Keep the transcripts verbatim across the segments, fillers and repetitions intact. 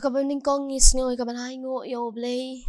Kaba nyngkong ngi sngew ïa ka ban ainguh ïa U Blei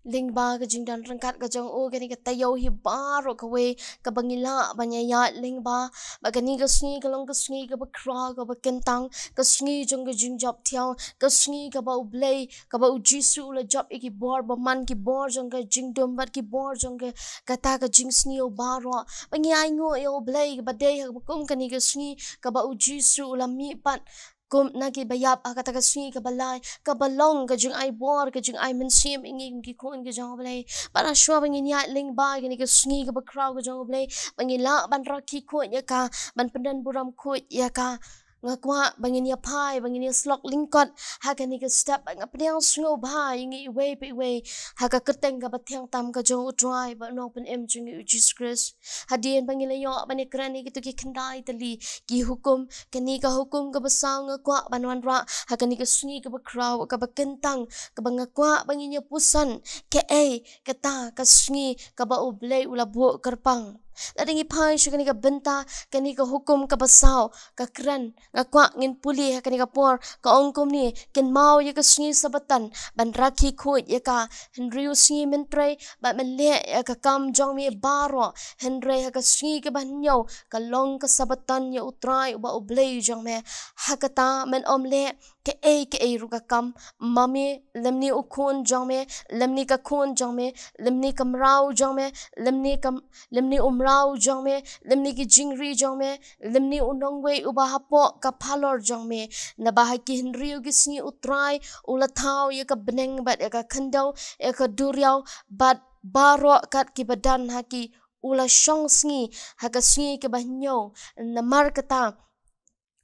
lyngba ka jingdon ryngkat ka jong u, kane ka taïew hi baroh kawei kaba ngi lah ban ïaid lyngba. Bad kane ka sngi ka long ka sngi kaba khraw, kaba kyntang, ka sngi jong ka jingjop thiaw, ka sngi kaba U Blei, kaba U Jisu u la jop ïa ki bor, ba man ki bor jong ka jingdum bad ki bor jong ka, kata ka jingsniew baroh. Ba ngi ainguh ïa U Blei kaba dei ha kaba kum kane ka sngi kaba U Jisu u la mih pat kum na ki baïap ha kata ka sngi kaba lai, kaba long ka jingai bor, ka jingai mynsiem ïa ngi kum ki khun ka jong U Blei. Bad hashwa ba ngin ïaid lyngba kane ka sngi kaba khraw ka jong U Blei, ba ngi lah ban rakhe khuid ïa ka, ban pyndonburom khuid ïa ka. Nga kwah ba ngin ïa phai, ba ngin ïa slok lyngkot ha kane ka step, ba nga pdiang sngewbha ïa ngi iwei pa iwei ha ka kyrteng kaba thiang tam ka jong U Trai bad U Nongpynim jong ngi U Jisu Khrist. Hadien ba ngi la ïoh ban ïakren ïa kito ki khyndai tylli ki hukum, kane ka hukum kaba saw nga kwah ban wanrah ha kane ka sngi kaba khraw, kaba kyntang, kaba nga kwah ba ngin ïa puson, kaei kata ka sngi kaba U Blei u la buh kyrpang. Lada ngi phai sha kane ka bynta, kane ka hukum kaba saw, ka kren, nga kwah ngin pule ha kane ka por, ka ong kumne: Kynmaw ïa ka sngi Sabbaton ban rakhe khuid ïa ka, hynriew sngi myntrei bad men leh ïa ka kam jong me baroh, hynrei ha ka sngi kaba hynñiew ka long ka Sabbaton ïa U Trai uba U Blei jong me. Ha kata men ym leh kaei kaei ruh ka kam, ma me, lymne u khun jong me, lymne ka khun jong me, lymne ka mraw jong me, lymne ka, lymne u mraw jong me, lymne ki jingri jong me, lymne u nongwei uba hapoh ka phalor jong me. Naba ha ki hynriew ki sngi U Trai u la thaw ïa ka bneng bad ïa ka khyndew, ïa ka duriaw bad baroh kat kiba don ha ki, u la shong sngi ha ka sngi kaba hynñiew. Namar kata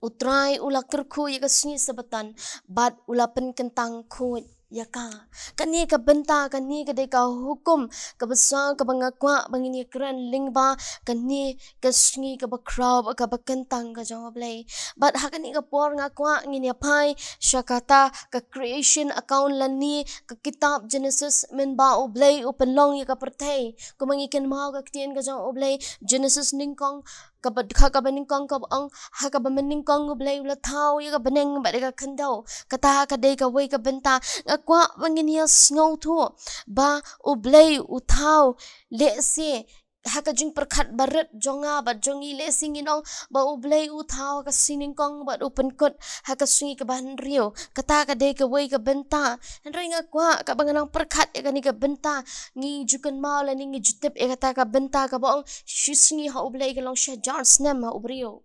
U Trai u la kyrkhu ïa ka sngi Sabbaton bad u la pynkyntang khuid ïa ka. Kane ka bynta, kane ka dei ka hukum kaba saw kaba nga kwah ba ngin ïakren lyngba kane ka sngi kaba khraw bad kaba kyntang ka jong U Blei. Bad ha kane ka por nga kwah ngin ïa phai sha kata ka creation account lane ka kitab Genesis, mynba U Blei u pynlong ïa ka pyrthei. Kumba ngi kynmaw ka ktien ka jong U Blei, Genesis nyngkong, kaba, ha kaba nyngkong kaba ong, ha kaba mynnyngkong U Blei u la thaw ïa ka bneng bad ïa ka khyndew. Kata ka dei kawei ka bynta. Nga kwah ba ngin ïa sngewthuh ba U Blei u thaw, lehse ha ka jingpyrkhat barit jong nga bad jong ngi, lehse ngin ong ba U Blei u thaw ha ka sngi nyngkong bad u pynkut ha ka sngi kaba hynriew. Kata ka dei kawei ka bynta. Hynrei nga kwah kaba nga nang pyrkhat ïa kane ka bynta, ngi ju kynmaw lane ngi ju tip ïa kata ka bynta kaba ong, shi sngi ha U Blei ka long shi hajar snem ha u briew.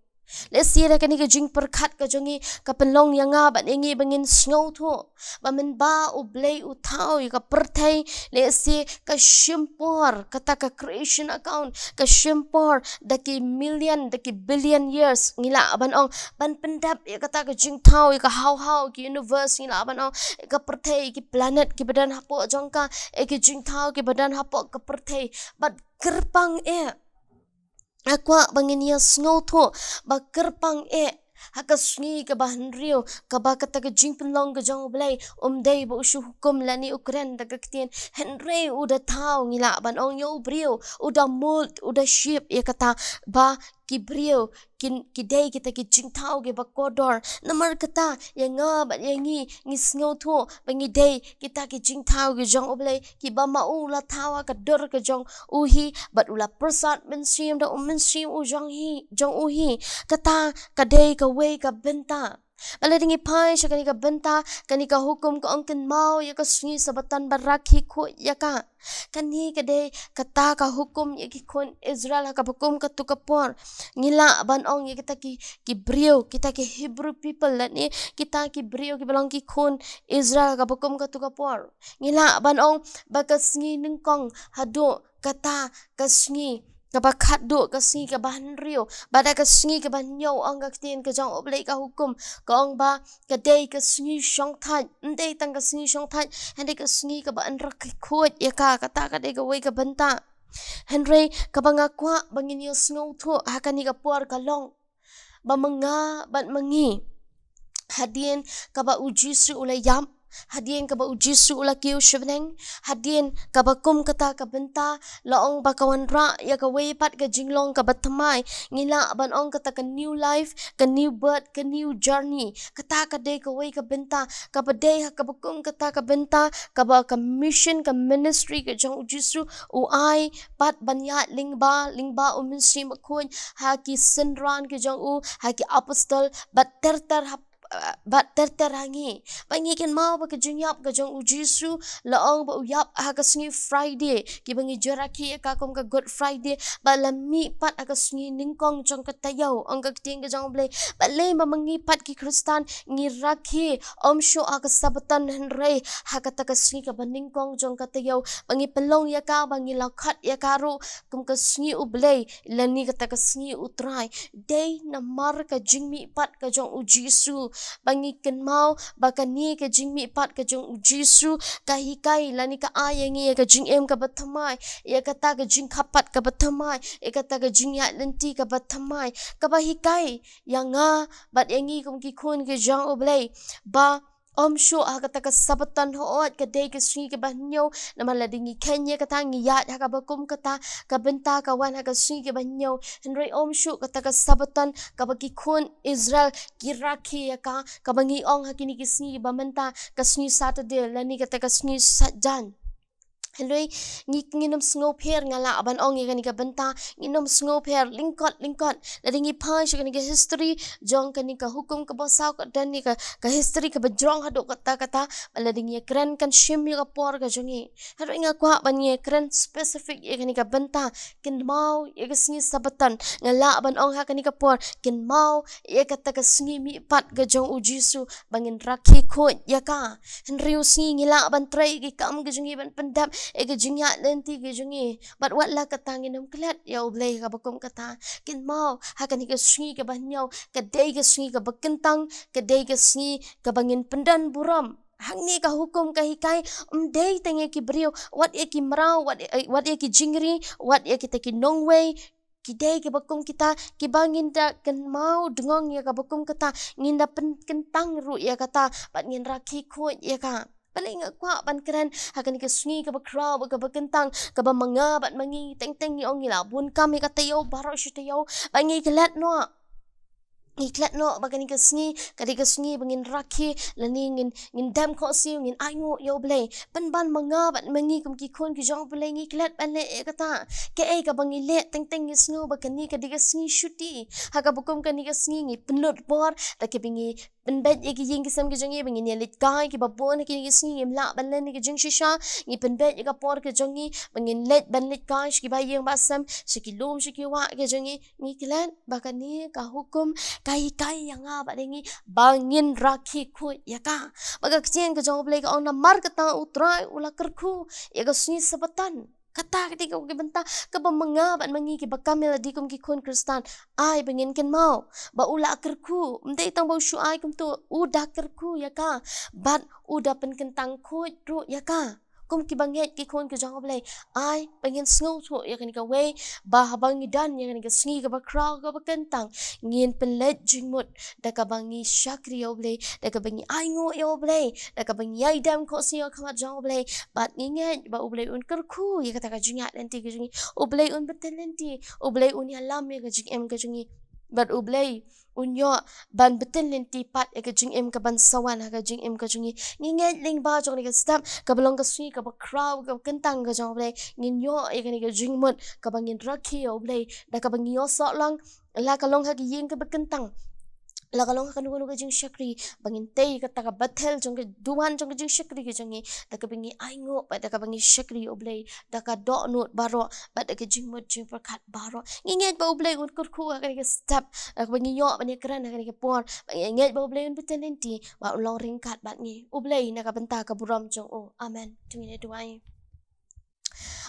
Lehse da kane ka jingpyrkhat ka jong ngi ka pynlong ïa nga bad ïa ngi ba ngin sngewthuh ba mynba U Blei u thaw ïa ka pyrthei, lehse ka shim por, kata ka creation account ka shim por da ki million, da ki billion years, ngi lah ban ong, ban pyndep ïa kata ka jingthaw ïa ka haw haw, ki universe, ngi lah ban ong, ïa ka pyrthei, ïa ki planet kiba don hapoh jong ka, ïa ki jingthaw kiba don hapoh ka pyrthei. Bad kyrpang eh, nga kwah ba ngin ïa sngewthuh ba kyrpang eh, ha ka sngi kaba hynriew, kaba kata ka jingpynlong ka jong U Blei, um dei ba u shu hukum lane u kren da ka ktien, hynrei u da thaw, ngi lah ban ong, ïa u briew, u da mold, u da shape ïa kata ba ki briew ki, ki dei kita ki jingthaw kiba kordor. Namar kata ïa nga bad ïa ngi, ngi sngewthuh ba ngi dei kita ki jingthaw ki jong U Blei, kiba ma u la thaw ha ka dur ka jong u hi bad u la pyrsad mynsiem da u Mynsiem u jong hi, jong u hi. Kata ka dei kawei ka bynta. Bad lada ngi phai sha kane ka bynta, kane ka hukum ka ong, kynmaw ïa ka sngi Sabbaton ban rakhe khuid ïa ka. Kane ka dei kata ka hukum ïa ki khun Israel ha kaba kum katu ka por. Ngi lah ban ong ïa kita ki, ki briew, kita ki Hebrew people lane kita ki briew kiba long ki khun Israel ha kaba kum katu ka por, ngi lah ban ong ba ka sngi nyngkong haduh kata ka sngi kaba khatduh, ka sngi kaba hynriew, bad da ka sngi kaba hynñiew, ong ka ktien ka jong U Blei, ka hukum ka ong ba ka dei ka sngi shongthait. Ym dei tang ka sngi shongthait, hynrei ka sngi kaba yn rakhe khuid ïa ka. Kata ka dei kawei ka bynta. Hynrei kaba nga kwah ba ngin ïa sngewthuh ha kane ka por ka long ba ma nga bad ma ngi, hadien kaba U Jisu u la ïap, Hadien kaba u Jisu u la kiew sha bneng, hadien kaba kum kata ka bynta, la ong ba ka wanrah ïa kawei pat ka jinglong kaba thymmai, ngi lah ban ong kata ka new life, ka new birth, ka new journey. Kata ka dei kawei ka bynta, kaba dei ha kaba kum kata ka bynta, kaba ka mission, ka ministry ka jong u Jisu, u ai pat ban ïaid lyngba, lyngba u Mynsiem Bakhuid, ha ki synran ki jong u, ha ki apostol, bad ter ter ha, bad ter ter ha ngi. Ba ngi kynmaw ba ka jingïap ka jong u Jisu, la ong ba u ïap ha ka sngi Friday, kiba ngi ju rakhe ïa ka kum ka Good Friday, ba la mih pat ha ka sngi nyngkong jong ka taïew, ong ka ktien ka jong u Blei. Balei ma ngi pat ki Khristan, ngi rakhe, ym shuh ha ka Sabbaton hynrei, ha kata ka sngi kaba nyngkong jong ka taïew, ba ngi pynlong ïa ka, ba ngi la khot ïa ka ruh, kum ka sngi u Blei, lane kata ka sngi u Trai. Dei namar ka jingmihpat ka jong u Jisu. Ba ngi kynmaw, ba kane ka jingmihpat ka jong u Jisu, ka hikai, lane ka ai ïa ngi ïa ka jingim kaba thymmai, ïa kata ka jingkhatpat kaba thymmai, ïa kata ka jingïaid lynti kaba thymmai, kaba hikai, ïa nga, bad ïa ngi kum ki khun ki jong u Blei. Ba, ym shuh ha kata ka Sabbaton hooid ka dei ka sngi kaba hynñiew, namar lada ngi kheiñ ïa kata ngi ïaid ha kaba kum kata, ka bynta ka wan ha ka sngi kaba hynñiew. Hynrei ym shuh kata ka Sabbaton, kaba ki khun Israel, ki rakhe ïa ka, kaba ngi ong ha kine ki sngi ba mynta, ka sngi Saturday, lane kata ka sngi Saitjaiñ. Hynrei, ngi, ngin ym sngewpher nga lah ban ong ïa kane ka bynta, ngin ym sngewpher lyngkot, lyngkot. Lada ngi phai sha kane ka history, jong kane ka hukum kaba saw ka don ïa ka, ka history kaba jrong haduh katta katta, ba lada ngi ïakren kan shim ïa ka por ka jong ngi. Hynrei nga kwah ban ïakren specific ïa kane ka bynta, kynmaw ïa ka sngi Sabbaton, nga lah ban ong ha kane ka por, kynmaw ïa kata ka sngi mihpat ka jong u Jisu, ba ngin rakhe khuid ïa ka. Hynriew sngi ngi lah ban trei ïa ki kam ki jong ngi ban pyndep ïa ki jingïaid lynti ki jong ngi. Bad wat la kata ngin ym klet ïa U Blei kaba kum kata. Kynmaw, ha kane ka sngi kaba hynñiew, ka dei ka sngi kaba kyntang, ka dei ka sngi kaba ngin pyndon burom. Hangne ka hukum ka hikai, ym dei tang ïa ki briew, wat ïa ki mraw, wat, eh, wat ïa ki jingri, wat ïa kita ki nongwei, ki dei kiba kum kita, kiba ngin da kynmaw dngong ïa kaba kum kata, ngin da pynkyntang ruh ïa kata, bad ngin rakhe khuid ïa ka. Balei nga kwah ban kren, ha kane ka sngi kaba khraw, bad kaba kyntang, kaba ma nga bad ma ngi, teng teng ngi ong ngi la bun kam ïa ka taïew, baroh shi taïew, bad ngi klet noh. Ngi klet noh ba kane ka sngi, ka dei ka sngi ba ngin rakhe, lane ngin, ngin dem khohsiew, ngin ainguh ïa U Blei. Pynban ma nga bad ma ngi kum ki khun ki jong U Blei ngi klet ban leh ïa kata. Kaei kaba ngi leh teng teng ngi sngew ba kane ka dei ka sngi shuti. Ha kaba kum kane ka sngi ngi pynlut bor, da kaba ngi pynbeit ïa ki ïing ki sem ki jong ngi ba ngin ïa leit kai kiba bun ha kine ki sngi ngim lah ban len ïa ki jingshisha, ngi pynbeit ïa ka por ka jong ngi ba ngin leit ban leit kai sha kiba ïing ba sem, sha ki lum sha ki wah ki jong ngi. Ngi klet ba kane ka hukum ka hikai ïa nga bad ïa ngi ba ngin rakhe khuid ïa ka. Ba ka ktien ka jong U Blei ka ong namar kata U Trai u la kyrkhu ïa ka sngi Sabbaton. Kata ka dei ka bynta kaba ma nga bad ma ngi kiba kam ïa lade kum ki khun Khristan. Ai ba ngin kynmaw ba u la kyrkhu, ym dei tang ba u shu ai kumto, u da kyrkhu ïa ka. Bad u da pynkyntang khuid ruh ïa ka. Kum kiba ngeit ki khun ki jong U Blei. Ai, ba ngin sngewthuh ïa kane kawei, ba haba ngi don ïa kane ka sngi kaba khraw kaba kyntang, ngin pynleit jingmut, da kaba ngi shakri ïa U Blei, da kaba ngi ainguh ïa U Blei, da kaba ngi ïaidem khohsiew ha khmat jong U Blei, bad ngi ngeit ba U Blei un kyrkhu ïa kata ka jingïaid lynti ka jong ngi. U Blei un bteng lynti, U Blei un ïalam ïa ka jingim ka jong ngi. Bad U Blei un ïoh ban bteng lynti pat ïa ka jingim kaban sa wan ha ka jingim ka jong ngi. Ngi ngeit lyngba jong kane ka step, kaba long ka sngi kaba khraw, kaba kyntang ka jong U Blei. Ngin ïoh ïa kane ka jingmut, kaba ngin rakhe ïa U Blei, da kaba ngi ïoh soh lang, la ka long ha ka ïing kaba kyntang, la ka long ha kano kano ka jingshakri, ba ngin tei kata ka bathel jong ka duwan jong ka jingshakri ka jong ngi, da kaba ngi ainguh, bad da kaba ngi shakri ïa U Blei, da ka dohnud baroh, bad da ka jingmut jingpyrkhat baroh. Ngi ngeit ba U Blei un kyrkhu ha kane ka step, da kaba ngi ïoh ban ïakren ha kane ka por, ba ngi ngeit ba U Blei un bteng lynti, ba un long ryngkat bad ngi. U Blei na ka bynta ka burom jong u. Amen. To ngin ïa duwai.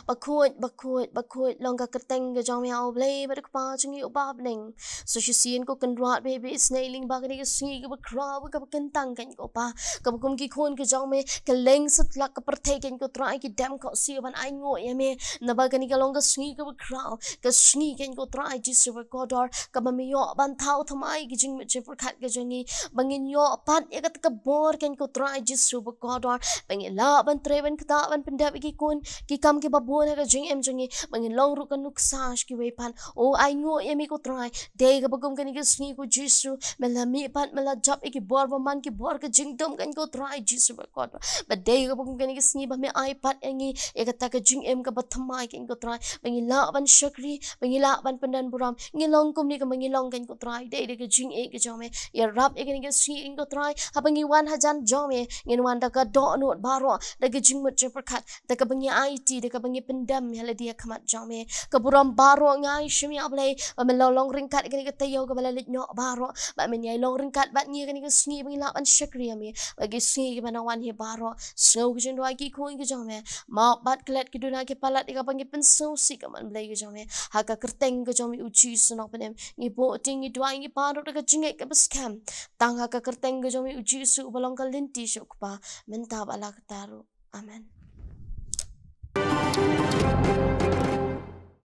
Bakhuid, bakhuid, bakhuid long ka kyrteng ka jong me, ah U Blei bad U Kpa jong ngi uba ha bneng. Sa shisien ko Kynrad ba isynei lyngba kane ka sngi kaba khraw kaba kyntang, kane ko Pa, kaba kum ki khun ka jong me, kylleng satlak ka pyrthei, kane ko Trai, ki dem khohsiew ban ainguh ïa me. Naba kane ka long ka sngi kaba khraw, ka sngi, kane ko Trai Jisu bakordor, kaba me ïoh ban thaw thymmai ki jingmut jingpyrkhat ka jong ngi, ba ngin ïoh pat ïa kata ka bor, kane ko Trai Jisu bakordor, ba ngin lah ban trei, ban ktah, ban pyndep ïa ki khun ki kam kiba bun ha ka jingim jong ngi, ba ngin long ruh ka nuksa sha kiwei pat. O, ainguh ïa me ko Trai, dei kaba kum kane ka sngi ko Jisu, me la mih pat, me la jop ïa ki bor bymman, ki bor ka jingdum, kane ko Trai Jisu bakordor. Ba dei kaba kum kane ka sngi ba me ai pat ïa ngi ïa kata ka jingim kaba thymmai, kane ko Trai, ba ngi lah ban shakri, ba ngi lah ban pyndonburom. Ngi long kumne kaba ngi long, kane ko Trai, dei da ka jingïeit ka jong me. Ïarap ïa kane ka sngi, kane ko Trai, haba ngi wan hajan jong me, ngin wan da ka dohnud baroh, da ka jingmut jingpyrkhat, da kaba ngi aiti, da kaba ngi pyndem ïa lade ha khmat jong me. Ka burom baroh nga ai sha me, ah Blei, ba men long ryngkat ïa kane ka taïew kaba la leit noh baroh, ba men ïai long ryngkat bad ngi ha kane ka sngi, ba ngi lah ban shakri ïa me, ba ki sngi kiba nang wan hi baroh, sngew ki jingduwai ki khun ki jong me, map bad klet ki duna ki palat ïa kaba ngi pynsngewsih, ko mon Blei ka jong me. Ha ka kyrteng ka jong me u Jisu Nongpynim ngi buh, te ngi duwai, ngi pan ruh da ka jingngeit kaba skhem, tang ha ka kyrteng ka jong me u Jisu uba long ka lynti sha U Kpa, mynta bad la katta ruh. Amen.